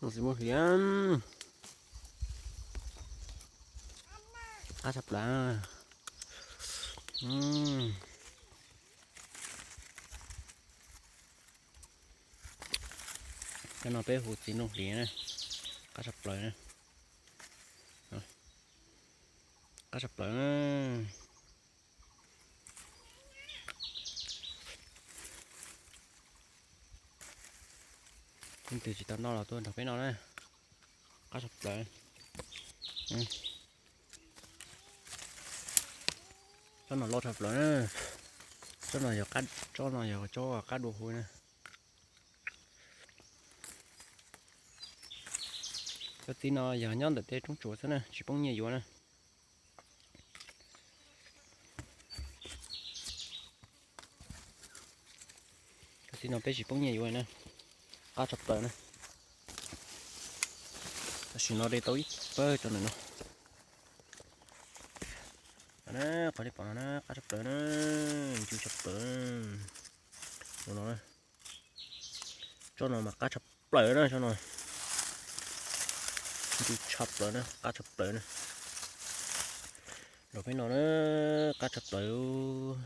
Txiv muaj hliv, qab tshaj plaws. Cov no peb hu txiv nplooj hliv na, qab tshaj plaws na, qab tshaj plaws na. Leej twg tsis tau noj los tuaj nrog peb noj na, qab tshaj plaws. Tsob no loj tshaj plaws na, tsob no yog, tsob no yog tsob qab dua huv na. Cov txiv no yog nyob ntawm tej roob tsuas xwb na, tsis poob nyiaj yuav na. Cov txiv no peb tsis poob nyiaj yuav na, qab tshaj plaws na. Tam sim no de tau ib pawg cov ntawm no. Qhov nej pom no na qab tshaj plaws na, ncw tshaj plaws. Tsob no mas qab tshaj plaws na, tsob no ncw tshaj plaws na, qab tshaj plaws na. Nrog peb no na, qab tshaj plaws.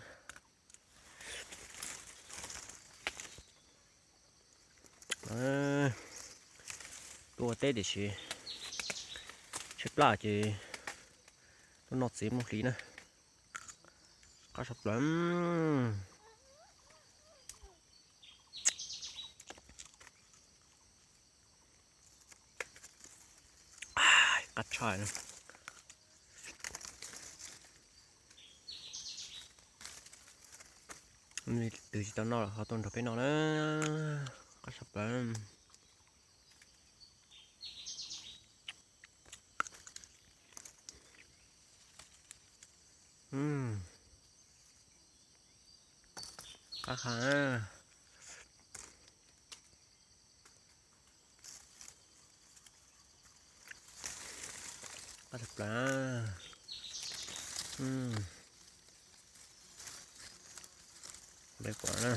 Tuaj ua teb tiam sis tshaib plab ces tuaj noj txiv nplooj hliv na, qab tshaj plaws. Qab tshaj na. Leej twg tsis tau noj los ho tuaj nrog peb noj na, qab tshaj plaws. Qab qha. Qab tshaj plaws. Peb pom na,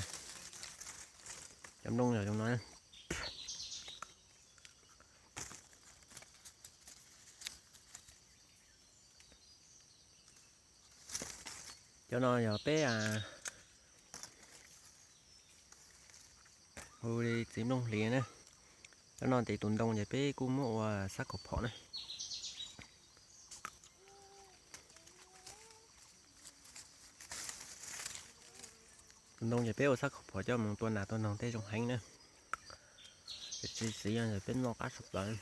cov nplooj yog zoo no. Cov no yog peb hu li txiv nplooj hliv na. Cov no ces tus ntoo ces peb kuj muab ua xab khaum phom na. Tus ntoo ces peb ua xab khaum phom coj mus tua nas tua noog tej zoo heev na. Ces txiv txiv peb noj qab tshaj plaws.